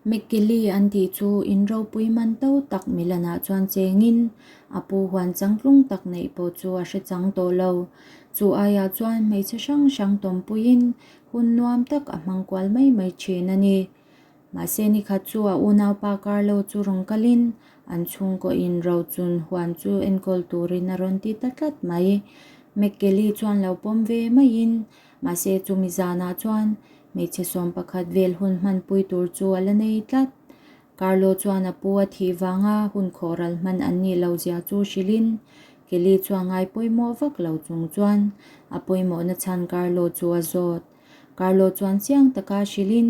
McKelly an tih chu in ropui man to tak Milan-ah chuan chengin a pu huan changtlung tak neih pawh chu a hre chang tawh lo. Chu aiah chuan hmeichhe hrang hrang tawmpuiin hun nuam tak a hmang kual mai mai thin a ni. Mahse nikhat chu a unaupa Carlo chu rawn kalin an chhungkaw in rochun huan chu enkawl turin a rawn ti ta tlat mai. McKelly chuan lo pawm ve maiin mahse chumi zanah chuan hmeichhe 11 vel hun hmanpui tur chu a la nei tlat. Carlo chuan a pu a thih vanga hun khawhral hman an nih lo zia chu hrilhin Kelly chuan ngai pawimawh vak lo chung chuan a pawimawhna chhan Carlo chu a zawt. Carlo chuan chiang taka hrilhin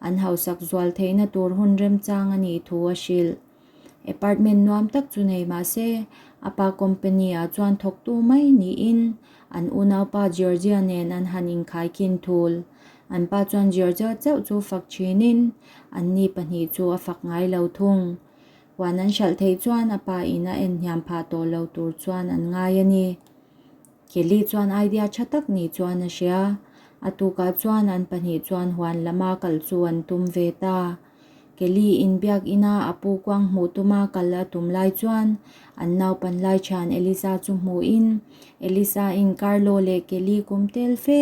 an hausak zual theihna tur hun remchang a nih thu a hrilh. Apartment nuam tak chu nei mah se, a pa company ah chuan thawktu mai niin an unaupa Georgia nen an han inkhaikhin thul. An pa chuan Georgia chauh chu fak thinin anni pahnih chu a fak ngai lo thung. Huan an hralh theih chuan a pa in a en hniam phah tawh lo tur chuan an ngai a ni. Kelly chuan idea tha tak ni chuan a hria. A tukah chuan an pahnih chuan huan lama kal chu an tum ve ta. Kelly inbiak ina a pu kuang hmuh tuma kal a tum lai chuan an naupan lai thian Elisa chu hmuhin Elisa in Carlo leh Kelly kum tel fe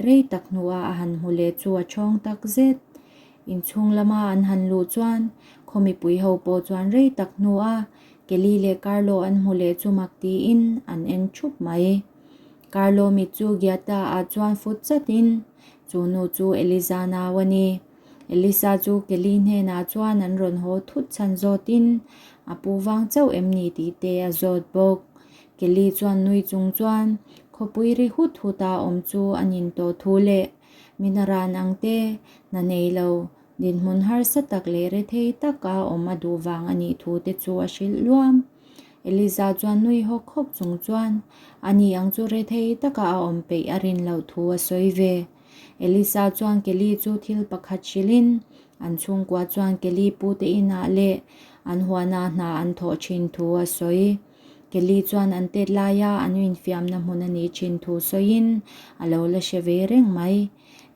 rei tak hnuah a han hmu leh chu a chhawng tak zet. Inchhung lama an han luh chuan khaw mipui ho pawh chuan rei tak hnuah Kelly leh Carlo an hmu leh chu mak tiin an en thup mai. Carlo mit chu Giata ah chuan fut chatin chu nu chu Eliza nau a ni. Elisa chu Kelly hnenah chuan an rawn haw thut chhan zawtin a pu vang chauh em ni tih te a zawt bawk. Kelly chuan nui chung chuan khawpui ri hut hut a awm chu a nin tawh thu leh mina ran ang te hna nei lo dinhmun harsa tak leh rethei taka awm a duh vang a nih thu te chu a hrilh luam. Eliza chuan nui hawk hawk chung chuan a ni ang chu rethei taka a awm peih a rin loh thu a sawi ve. Elisa chuan Kelly chu thil pakhat hrilhin an chhungkua chuan Kelly pute inah leh an huana hna an thawh thin thu a sawi. Kelly chuan an tet laia an infiamna hmun a nih thin thu sawiin a lo la hre ve reng mai.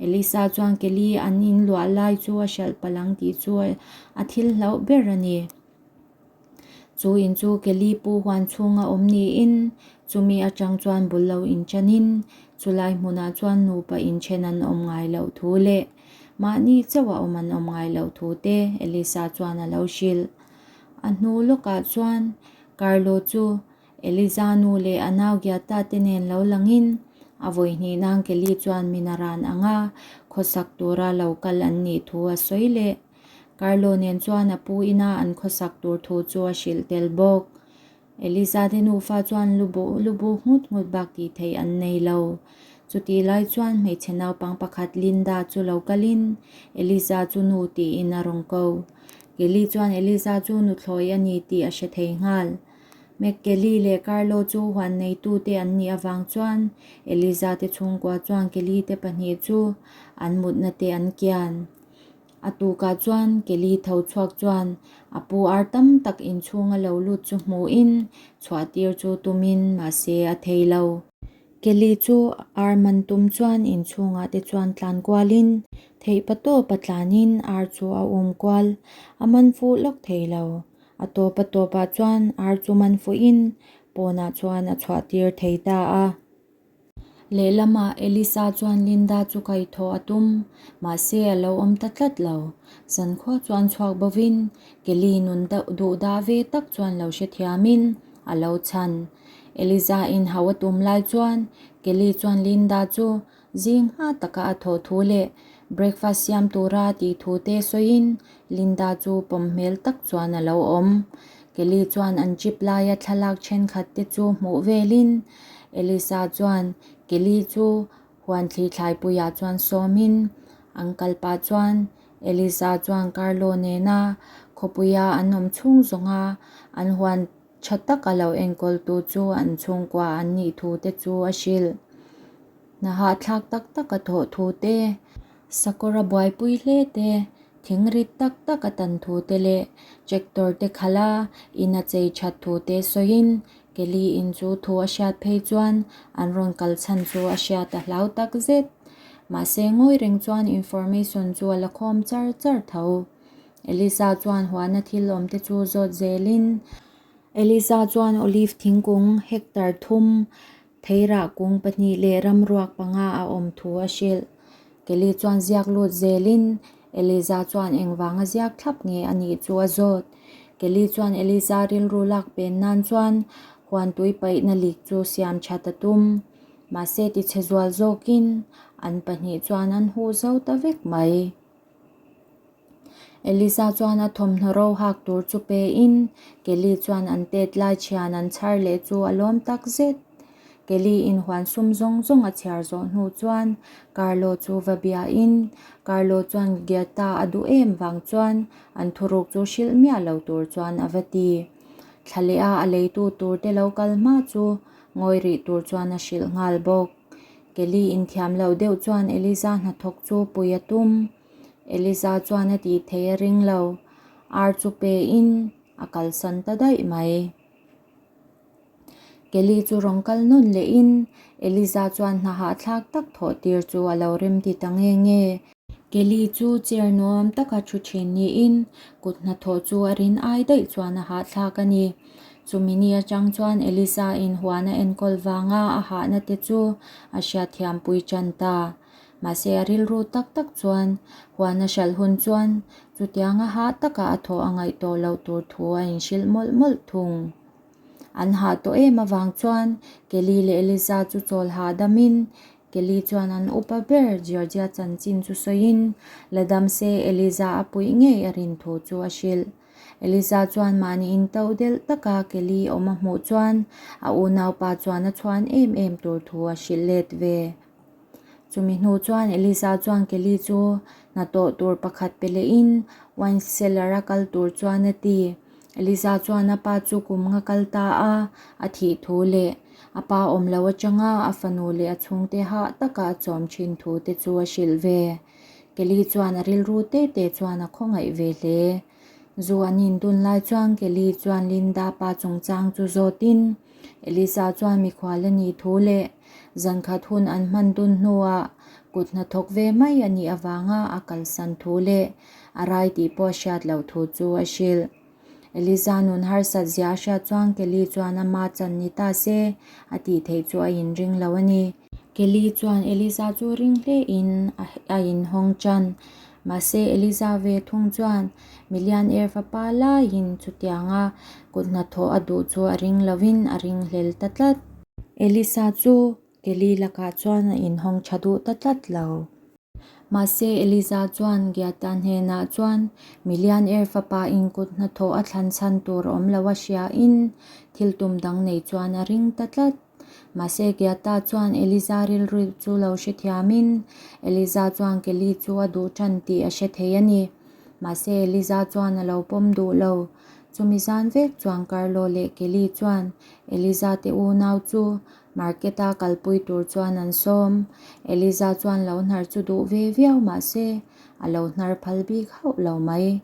Elisa chuan Kelly an inluah lai chu a hralh palh ang tih chu a thil hlauh ber a ni. Chu in chu Kelly pu huan chhunga awm niin chumi atang chuan bul lo inṭanin chulai hmunah chuan nupa inṭhen an awm ngai loh thu leh mahni chauh a awm an awm ngai loh thu te Elisa chuan a lo hrilh. A hnu lawkah chuan Carlo chu Eliza nu leh a nau Giata te nen lo langin a vawi hnih nan Kelly chuan min a ran ang a, khawsak tura lo kal an nih thu a sawi leh. Carlo nen chuan a pu ina an khawsak tur thu chu a hrilh tel bawk. Eliza te nufa chuan lu bu lu bu nghut nghut bak tih theih an nei lo. Chutih lai chuan hmeichhe naupang pakhat Linda chu lo kalin Eliza chu nu tiin a rawn ko. Kelly chuan Eliza chu nuthlawi a ni tih a hre thei nghal. McKelly leh Carlo chu huan neitute an nih avang chuan Eliza te chhungkua chuan Kelly te pahnih chu an mutna te an kian. A tukah chuan Kelly tho chhuak chuan a pu ar tam tak inchhunga lo lut chu hmuhin chhuah tir chu tumin mahse a thei lo. Kelly chu ar man tum chuan inchhungah te chuan tlan kualin theih pa tawpa tlanin ar chu a um kual. A man fuh lawk thei lo. A tawpa tawpah chuan ar chu man fuhin pawnah chuan a chhuah tir thei ta a. Lehlamah Elisa chuan Linda chu kaihthawh a tum, mahse a lo awm ta tlat lo. Zankhua chuan chhuak bovin Kelly nun duh dah ve tak chuan lo hrethiamin a lo chhan. Eliza in hau a tum lai chuan Kelly chuan Linda chu zing hma taka a thawh thu leh breakfast siam tura a tih thu te sawiin Linda chu pawm hmel tak chuan a lo awm. Kelly chuan an trip laia thlalak thenkhat te chu hmuh velin Elisa chuan Kelly chu huan thli thlaipuiah chuan sawmin an kal pah chuan Elisa chuan Carlo nena khawpuia an awm chhung zawnga an huan tha taka lo enkawltu chu an chhungkua an nih thu te chu a hrilh. Hna hahthlak tak taka thawh thu te, sakawra buaipui hle te, thing rit tak tak a tan thu te leh tractor te khalh a in a chei that thu te sawiin Kelly in chu thu a hriat phei chuan an rawn kal chhan chu a hriat a hlau tak zet. Mahse ngawi reng chuan information chu a la khawm char char tho. Elisa chuan huana thil awmte chu zawt zelin, Elisa chuan olive thingkung hectare thum, theirah kung pahnih leh ramruak panga a awm thu a hrilh. Kelly chuan ziak lut zelin, Eliza chuan engvanga ziak thlap nge a nih chu a zawt. Kelly chuan Eliza rilru lak pen nan chuan huan tui paihna lik chu siam that a tum. Mahse tichhe zual zawkin an pahnih chuan an huh zo ta vek mai. Elisa chuan a thawmhnaw ro hak tur chu pein Kelly chuan an tet lai thian an chhar leh chu a lawm tak zet. Kelly in huan sum zawng zawng a chhiar zawh hnu chuan Carlo chu va biain Carlo chuan Giata a duh em vang chuan an thuruk chu hrilh miah lo tur chuan a va ti. Thla leh a a leitu tur te lo kal hma chu ngawi rih tur chuan a hrilh nghal bawk. Kelly inthiam loh deuh chuan Eliza hnathawk chu pui a tum. Eliza chuan a tih thei a ring lo. Ar chu pe in a kalsan ta daih mai. Kelly chu rawn kal nawn leh in Eliza chuan hna hahthlak tak thawh tir chu a lo rem ti ta nge nge. Kelly chu chair nuam taka thu thin niin kut hnathawh chu a rin ai daih chuan a hahthlak a ni. Chumi ni atang chuan Elisa in huan a enkawl vanga a hahna te chu a hriatthiampui tan ta. Mahse a rilru tak tak chuan huan a hralh hun chuan chutianga hah taka a thawh a ngaih tawh loh tur thu a inhrilh mawlh mawlh thung. An hah tawh em avang chuan Kelly leh Elisa chu chawl hahdamin Kelly chuan an upa ber Georgia chanchin chu sawiin la dam se Eliza a puih ngei a rin thu chu a hrilh. Eliza chuan mahni in to delh taka Kelly awm a hmuh chuan a unaupa chuan a chhuan em em tur thu a hrilh let ve. Chumi hnu chuan Eliza chuan Kelly chu hna tawh tur pakhat pe lehin wine cellar a kal tur chuan a ti. Eliza chuan a pa chu kum nga kal ta a, a thih thu leh a pa awm lo atanga a fanu leh a chhungte hah taka a chawm thin thu te chu a hrilh ve. Kelly chuan a rilru te te chuan a khawngaih ve hle. Zu an indun lai chuan Kelly chuan Linda pa chungchang chu zawtin Elisa chuan mikhual a nih thu leh zankhat hun an hman dun hnuah kut hnathawk ve mai a nih avanga a kalsan thu leh a rai tih pawh a hriat loh thu chu a hrilh. Eliza nun harsat zia a hriat chuan Kelly chuan ama chan ni ta se a tih theih chu a inring lo a ni. Kelly chuan Eliza chu ring hle in a inhawng tan. Mahse Eliza ve thung chuan Milian er fapa laiin chutianga kut hnathawh a duh chu a ring lovin a ring hlel ta tlat. Elisa chu Kelly lakah chuan a inhawng tha duh ta tlat lo. Mahse, Eliza chuan Giata hnenah chuan Milian er fapa in kut hnathawh a thlan chhan tur awm lo a hriain thil tum dang nei chuan a ring ta tlat. Mahse, Giata chuan Eliza rilru chu lo hrethiamin Eliza chuan Kelly chu a duh tan tih a hre thei a ni. Mahse, Eliza chuan a lo pawm duh lo. Chumi zan vek chuan Carlo leh Kelly chuan Eliza te unau chu Market a kalpui tur chuan an sawm. Eliza chuan lo hnar chu duh ve viau mah se, a lo hnar phal bik hauh lo mai.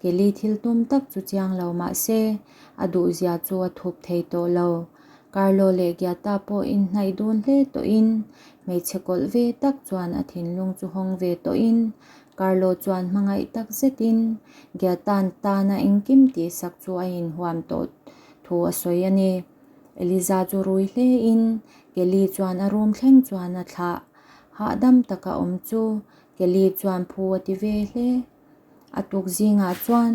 Kelly thil tum tak chu chiang lo mah se, a duhzia chu a thup thei tawh lo. Carlo leh Giata pawh inhnaih dun hle tawhin, hmeichhe kawlh ve tak chuan a thinlung chu hawng ve tawhin, Carlo chuan hmangaih tak zetin Giata'n tana engkim tihsak chu a inhuam tawh thu a sawi a ni. Eliza chu rui hle in Kelly chuan a room thleng chuan a thlah. Hahdam taka awm chu Kelly chuan phu a ti ve hle. A tuk zingah chuan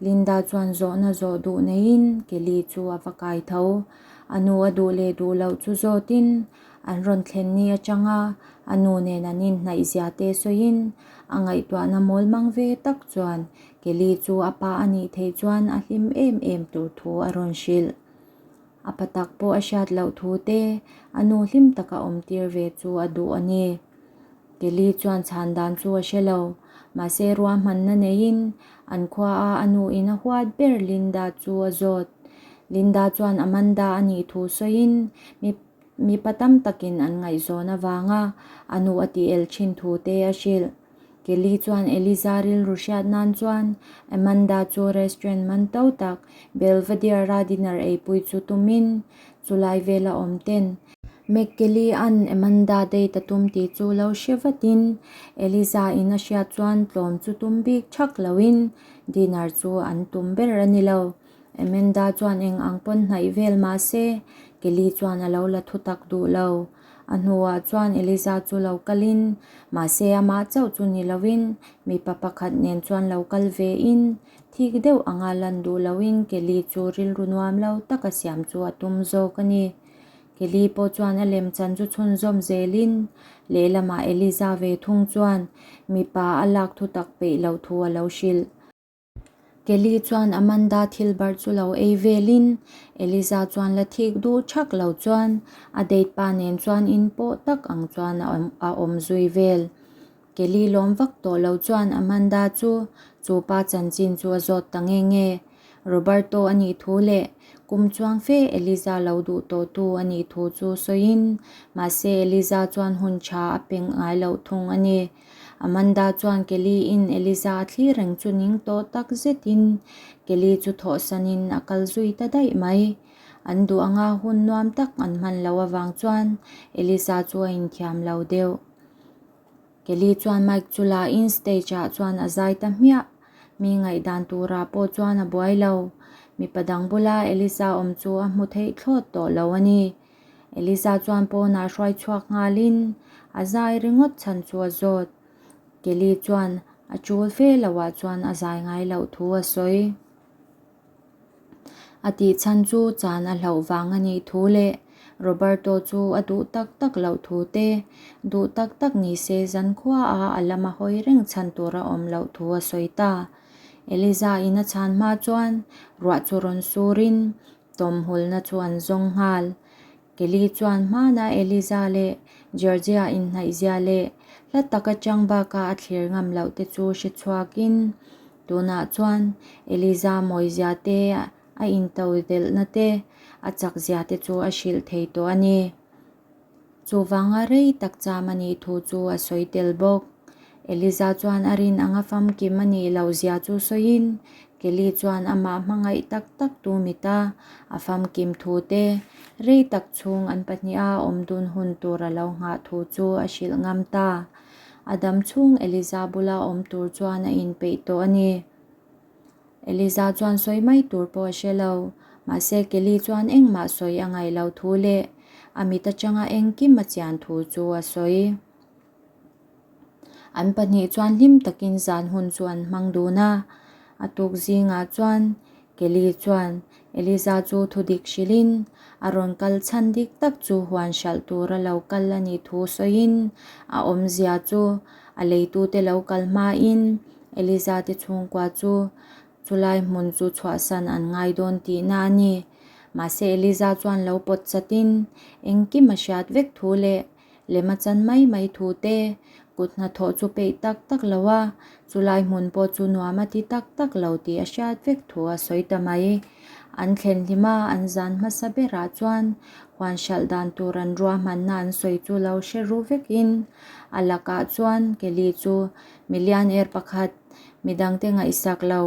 Linda chuan zawhna zawh duh neiin Kelly chu a va kai tho. A nu a duh leh duh loh chu zawtin an rawn thlen ni atanga a nu nen an inhnaih zia te sawiin a ngaihtuahna mawl mang ve tak chuan Kelly chu a pa a nih theih chuan a hlim em em tur thu a rawn hrilh. A pa tak pawh a hriat loh thu te a nu hlim taka awm tir ve chu a duh a ni. Kelly chuan chhan dan chu a hre lo. Mahse ruahmanna neiin an khua a a nu in a huat ber Linda chu a zawt. Linda chuan Amanda a nih thu sawiin mi mipa tam takin an ngaihzawn avanga a nu a tih el thin thu te a hrilh. Kelly chuan Eliza rilru hriat nan chuan Amanda chu restaurant man to tak Belvedere-a dinner eipui chu tumin chulai vela awm ten. McKelly-a'n Amanda date a tum tih chu lo hre vatin Eliza-in a hriat chuan tlawm chu tum bik thak loin dinner chu an tum ber a ni lo. Amanda chuan eng ang pawn hnaih vel mah se Kelly chuan a lo la thu tak duh lo. A hnuah chuan Eliza chu lo kalin, mahse amah chauh chu ni loin mipa pakhat nen chuan lo kal vein thik deuh anga lan duh loin Kelly chu rilru nuam lo taka siam chu a tum zawk a ni. Kelly pawh chuan a lemchan chu chhunzawm zelin lehlamah Eliza ve thung chuan mipa a lak thu tak peih loh thu a lo hrilh. Kelly chuan Amanda thil barh chu lo ei velin Eliza chuan la thik duh thak lo chuan a date pa nen chuan in pawh tak ang chuan a awm zui vel. Kelly lawm vak tawh lo chuan Amanda chu chu pa chanchin chu a zawt ta nge nge. Roberto a nih thu leh kum chuang fe Eliza lo duh tawh tu a nih thu chu sawiin mahse Eliza chuan hun tha a pe ngai loh thung a ni. Amanda chuan Kelly-in Eliza a thlir reng chu ning tawh tak zetin Kelly chu thawhsanin a kal zui ta daih mai. An duh anga hun nuam tak an hman loh avang chuan Eliza chu a inthiam lo deuh. Kelly chuan mic chu lain stage ah chuan a zai ta hmiah. Mi ngaihdan turah pawh chuan a buai lo. Mipa dang bula Eliza awm chu a hmu theih thlawt tawh lo a ni. Eliza chuan pawnah hruai chhuak nghalin a zai ringawt chhan chu a zawt. Kelly chuan a chul fe loah chuan a zai ngai loh thu a sawi. A tih chhan chu chan a hlauh vang a nih thu leh Roberto chu a duh tak tak loh thu te, duh tak tak ni se zankhua a a lama hawi reng chhan tur a awm loh thu a sawi ta. Eliza in a chhan hma chuan ruah chu rawn surin Tawmhulna chu an zawng nghal. Kelly chuan hmana Eliza leh Georgia inhnaihzia leh hla taka chang baka a thlir ngam loh te chu hre chhuakin tunah chuan Eliza mawizia te, a intodelhna te, a chakzia te chu a hrilh thei tawh a ni. Chuvanga rei tak cham a nih thu chu a sawi tel bawk. Eliza chuan a rin anga famkim a nih loh zia chu sawiin, Kelly chuan amah hmangaih tak tak tu mita a famkim thu te, rei tak chhung an pahniha awm dun hun tur a lo nghah thu chu a hrilh ngam ta. A dam chhung Eliza bula awm tur chuan a inpeih tawh a ni. Eliza chuan sawi mai tur pawh a hre lo. Mahse Kelly chuan engmah sawi a ngaih lo thu leh a mit atanga engkim a chian thu chu a sawi. An pahnih chuan hlim takin zan hun chu an hmang dun a. A tuk zingah chuan Kelly chuan Eliza chu thu dik hrilhin a rawn kal chhan dik tak chu huan hralh tura lo kal a nih thu sawiin a awmzia chu a leitute lo kal hmain Eliza te chhungkua chu chulai hmun chu chhuahsan an ngai dawn tihna a ni. Mahse Eliza chuan lo pawt chatin engkim a hriat vek thu leh lem a chan mai mai thu te kut hnathawh chu peih tak tak lo a, chulai hmun pawh chu nuam a ti tak tak lo tih a hriat vek thu a sawi ta mai. An thlen hlim a, an zan hmasa berah chuan huan hralh dan tur an ruahmanna an sawi chu lo hre ru vekin a lakah chuan Kelly chu Milian er pakhat, midangte ngaihsak lo,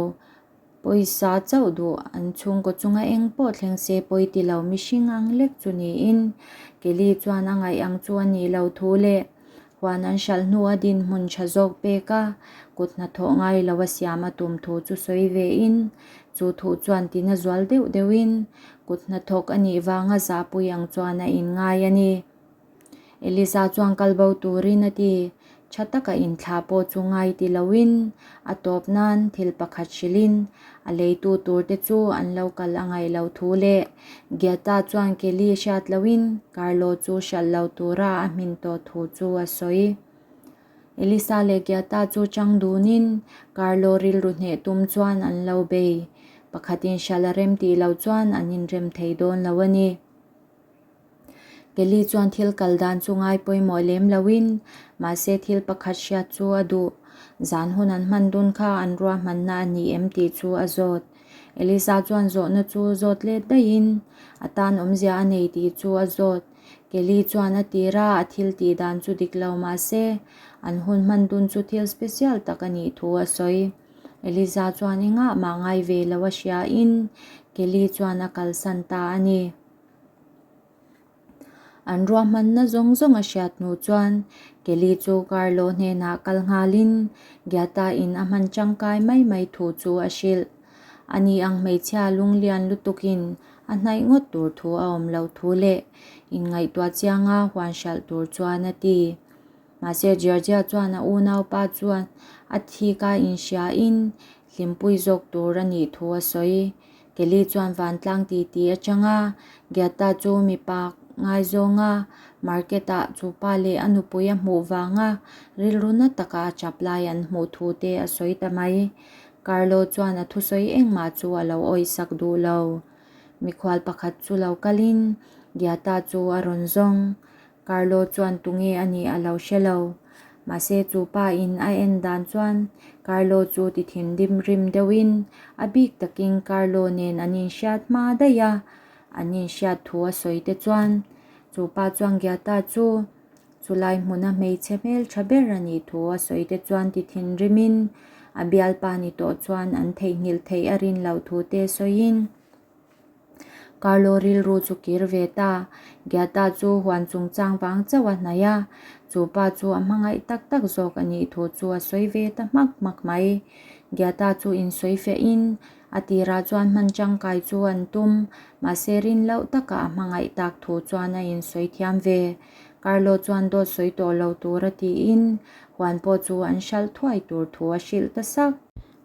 pawisa chauh duh, an chhungkaw chunga eng pawh thleng se pawi ti lo mihring ang lek chu niin Kelly chuan a ngaih ang chu a nih lo thu leh huan an hralh hnu a dinhmun tha zawk pek a, kut hnathawh ngai lo a siam a tum thu chu sawi ve in, chu thu chuan tina zual deuh deuhin kut hnathawk a nih vanga zahpui ang chuan a inngai a ni. Elisa chuan kal bo turin a ti. Tha taka inthlah pawh chu ngai ti loin a tawp nan thil pakhat hrilhin a leitu turte chu an lo kal a ngaih loh thu leh Giata chuan Kelly hriat loin Carlo chu hralh lo tura a hmin tawh thu chu a sawi. Elisa leh Giata chu chang dunin Carlo rilru hneh tum chuan an lo bei. Pakhatin hralh a rem tih loh chuan an inrem thei dawn lo a ni. Kelly chuan thil kal dan chu ngai pawimawh lem loin, mahse thil pakhat hriat chu a duh. Zan hun an hman dun kha an ruahmanna a ni em tih chu a zawt. Elisa chuan zawhna chu zawt let daihin a tan awmzia a nei tih chu a zawt. Kelly chuan a tir a, a thil tih dan chu dik lo mahse an hun hman dun chu thil special tak a nih thu a sawi. Elisa chuan engah mah ngai ve lo a hriain Kelly chuan a kalsan ta a ni. An ruahmanna zawng zawng a hriat hnu chuan Kelly chu Carlo hnenah kal nghalin Giata in a hman tangkai mai mai thu chu a hrilh. Ani ang hmeichhia lunglian lutukin a hnaih ngawt tur thu a awm loh thu leh inngaihtuah chianga huan hralh tur chuan a ti. Mahse Georgia chuan a unaupa chuan a thik a inhriain hlimpui zawk tur a nih thu a sawi. Kelly chuan vantlang titi atanga Giata chu mipa ngaizawnga market-ah chu pa leh a nupui a hmuh vanga rilru na taka a chap lai an hmuh thu te a sawi ta mai. Carlo chuan a thusawi engmah chu a lo awihsak duh lo. Mikhual pakhat chu lo kalin Giata chu a rawn zawng. Carlo chuan tunge a nih a lo hre lo. Mahse chu pa in a en dan chuan Carlo chu ti thinrim rim deuhin a bik takin Carlo nen an inhriat hma daih a, an inhriat thu a sawi te chuan chu pa chuan Giata chu chulai hmuna hmeichhe hmeltha ber a nih thu a sawi te chuan ti thinrimin a bialpa ni tawh chuan an theihnghilh theih a rin loh thu te sawiin Carlo rilru chu kir ve ta. Giata chu huan chungchang vang chauh a hnaih a, chu pa chu a hmangaih tak tak zawk a nih thu chu a sawi ve ta hmak hmak mai. Giata chu insawi fiahin a tirah chuan hman tangkai chu an tum, mahse rin loh taka a hmangaih tak thu chuan a insawi thiam ve. Carlo chuan dawt sawi tawh lo tur a tiin huan pawh chu an hralh thuai tur thu a hrilh ta sak.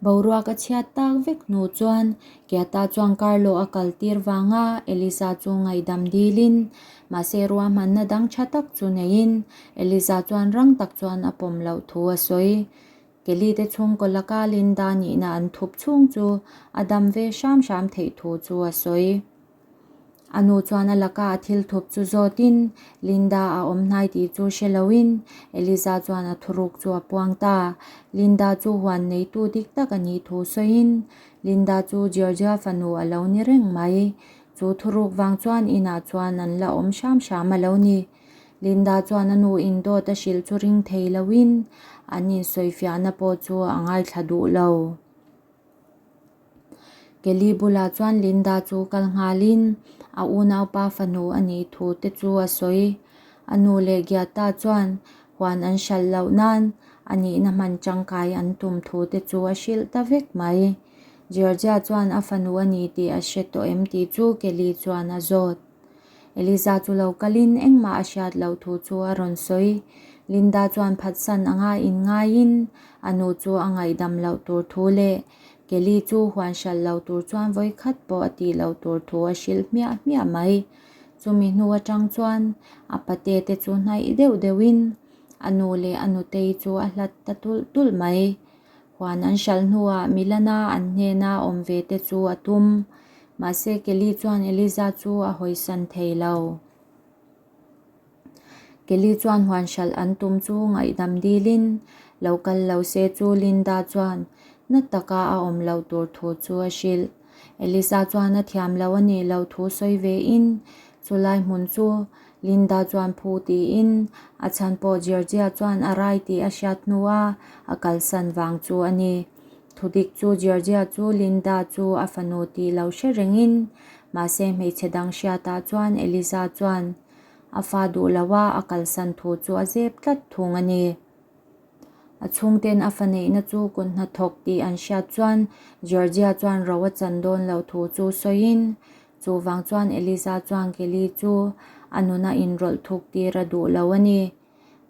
Boruak a chhiat tak vek hnu chuan Kiata chuan Carlo a kal tir vanga Elisa chu ngaihdam dilin, mahse ruahmanna dang tha tak chu neiin Elisa chuan rang tak chuan a pawm loh thu a sawi. Kelly te chhungkaw laka Linda nihna an thup chhung chu a dam ve hram hram theih thu chu a sawi. A nu chuan a laka a thil thup chu zawtin Linda a awm hnai tih chu hre loin Eliza chuan a thuruk chu a puang ta. Linda chu huan neitu dik tak a nih thu sawiin Linda chu Georgia fanu a lo ni reng mai. Chu thuruk vang chuan inah chuan an la awm hram hram a lo ni. Linda chuan a nu in dawt a hrilh chu ring thei loin an insawifiahna pawh chu a ngaithla duh lo. Kelly bulah chuan Linda chu kal nghalin a unaupa fanu a nih thu te chu a sawi. A nu leh Giata chuan huan an hralh loh nan a nihna hman tangkai an tum thu te chu a hrilh ta vek mai. Georgia chuan a fanu a ni tih a hre tawh em tih chu Kelly chuan a zawt. Eliza chu lo kalin engmah a hriat loh thu chu a rawn sawi. Linda chuan phatsan anga inngaiin a nu chu a ngaihdam loh tur thu leh Kelly chu huan hralh lo tur chuan vawikhat pawh a tih loh tur thu a hrilh hmiah hmiah mai. Chumi hnu atang chuan a pate te chu hnaih deuh deuhin a nu leh a nutei chu a hlat ta tulh tulh mai. Huan an hralh hnuah Milana an hnena awm ve te chu a tum. Mahse Kelly chuan Eliza chu a hawisan thei lo. Kelly chuan huan hralh an tum chu ngaihdam dilin lo kal lo se chu Linda chuan na taka a awm loh tur thu chu a hrilh. Eliza chuan a thiam lo a nih loh thu sawi vein chulai hmun chu Linda chuan phu tiin a chhan pawh Georgia chuan a rai tih a hriat hnua a kalsan vang chu a ni. Thudik chu Georgia chu Linda chu a fanu tih lo hre rengin mahse hmeichhe dang hriatah chuan Eliza chuan a fa duh loha a kalsan thu chu a zep tlat thung a ni. A chhungten a fa neihna chu kut hnathawk tih an hriat chuan Georgia chuan ro a chan dawn loh thu chu sawiin chuvang chuan Eliza chuan Kelly chu a nuna inrawlh thuk tir a duh lo a ni.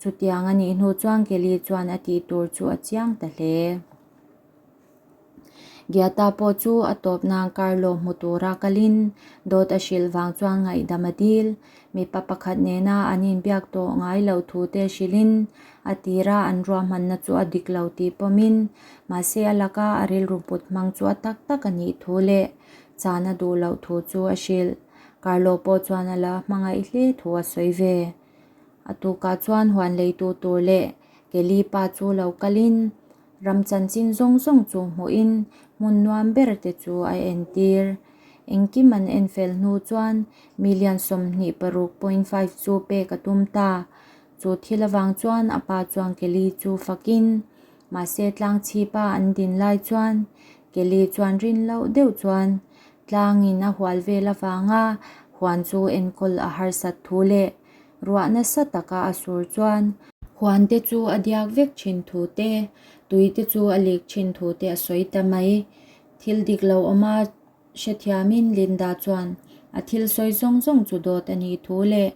Chutiang a nih hnu chuan Kelly chuan a tih tur chu a chiang ta hle. Giata pawh chu a tawp nan Carlo hmu tura kalin dawt a hrilh vang chuan ngaihdam a dil. Mipa pakhat nena an inbiak tawh ngai loh thu te hrilhin a tira an ruahmanna chu a dik lo tih pawmin mahse a laka a rilru put hmang chu a tak tak a nih thu leh chan a duh loh thu chu a hrilh. Carlo pawh chuan a la hmangaih hle thu a sawi ve. A tukah chuan huan leitu tur leh Kelly pa chu lo kalin ram chanchin zawng zawng chu hmuhin hmun nuam ber te chu a entir. Engkim an en fel hnu chuan million 26.5 chu pek a tum ta. Chu thil avang chuan a pa chuan Kelly chu fakin mahse tlang chhipa an din lai chuan Kelly chuan rin loh deuh chuan tlangin a hual vel avanga huan chu enkawl a harsat thu leh. Ruah nasa taka a sur chuan huan te chu a diak vek thin thu te, tui te chu a lik thin thu te a sawi ta mai. Thil dik lo awma hrethiamin Linda chuan a thil sawi zawng zawng chu dawt a nih thu leh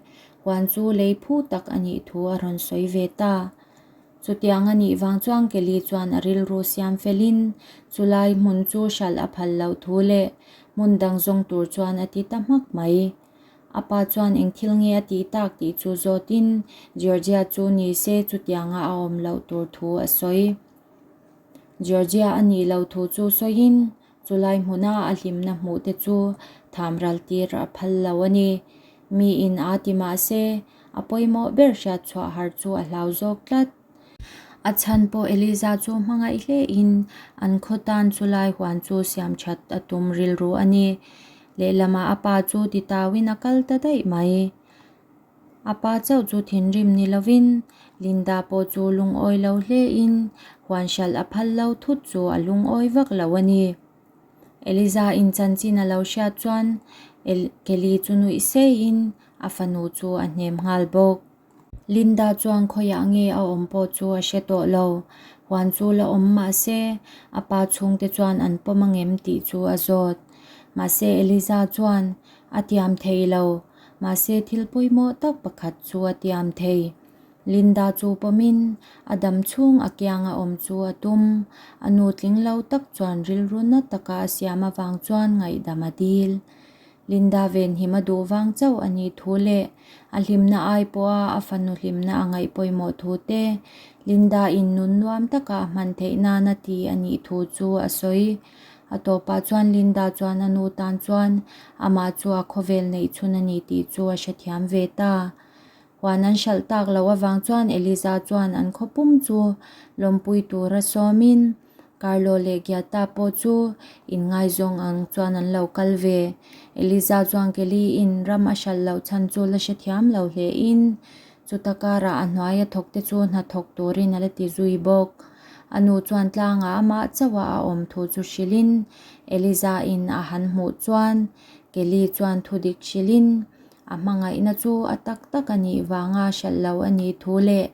huan chu lei phu tak a nih thu a rawn sawi ve ta. Chutiang a nih vang chuan Kelly chuan a rilru siam felin chulai hmun chu hralh a phal loh thu leh hmun dang zawng tur chuan a ti ta hmak mai. A pa chuan eng thil nge a tih tak tih chu zawtin Georgia chu ni se chutianga a awm loh tur thu a sawi. Georgia a nih loh thu chu sawiin chulai hmuna a hlimna hmuh te chu tham ral tir a phal lo a ni. Miin aa ti mah se, a pawimawh ber hriat chhuah har chu a hlau zawk tlat. A chhan pawh Eliza chu hmangaih hlein an khaw tan chulai huan chu siam that a tum rilru a ni. Lehlamah a pa chu titauin a kal ta daih mai. A pa chauh chu thinrim ni lovin Linda pawh chu lungawi lo hlein huan hralh a phal lo thut chu a lungawi vak lo a ni. Eliza in chanchin a lo hriat chuan Kelly chu nuih seiin a fanu chu a hnem nghal bawk. Linda chuan khawiah nge a awm pawh chu a hre tawh lo. Huan chu la awm mah se, a pa chhungte chuan an pawm angem tih chu a zawt. Mahse Eliza chuan a tiam thei lo. Mahse thil pawimawh tak pakhat chu a tiam thei. Linda chu pawmin a dam chhung a kianga awm chu a tum. A nu tling lo tak chuan rilru na taka a siam avang chuan ngaihdam a dil. Linda venhim a duh vang chauh a nih thu leh a hlimna ai pawha a fanu hlimna a ngaih pawimawh thu te, Linda in nun nuam taka a hman theih nana ti a nih thu chu a sawi. A tawpah chuan Linda chuan a nu tan chuan amah chu a khawvel neih chhun a ni tih chu a hrethiam ve ta. Huan an hralh tak loh avang chuan Eliza chuan an khaw pum chu lawmpui tura sawmin, Carlo leh Giata pawh chu inngaizawng ang chuan an lo kal ve. Eliza chuan Kelly in ram a hralh loh chhan chu la hrethiam lo hle in, chuta karah a hnuaia thawk te chu hna thawk turin a la ti zui bawk. A nu chuan tlangah amah chauha a awm thu chu hrilhin Eliza in a han hmuh chuan Kelly chuan thudik hrilhin a hmangaihna chu a tak tak a nih vanga hralh lo a nih thu leh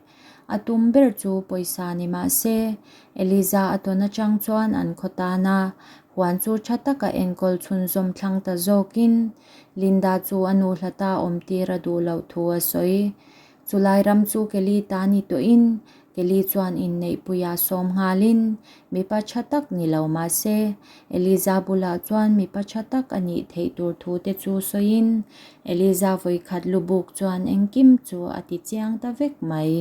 A tum ber chu pawisa ni mah se, Eliza a tawn atang chuan an khaw tan a, huan chu tha taka enkawl chhunzawm thlang ta zawkin Linda chu a nu hlata awm tir a duh loh thu a sawi. Chulai ram chu Kelly ta ni tawhin Kelly chuan inneihpuiah sawm nghalin mipa tha tak ni lo mah se, Eliza bulah chuan mipa tha tak a nih theih tur thu te chu sawiin Eliza vawikhat lubuk chuan engkim chu a ti chiang ta vek mai.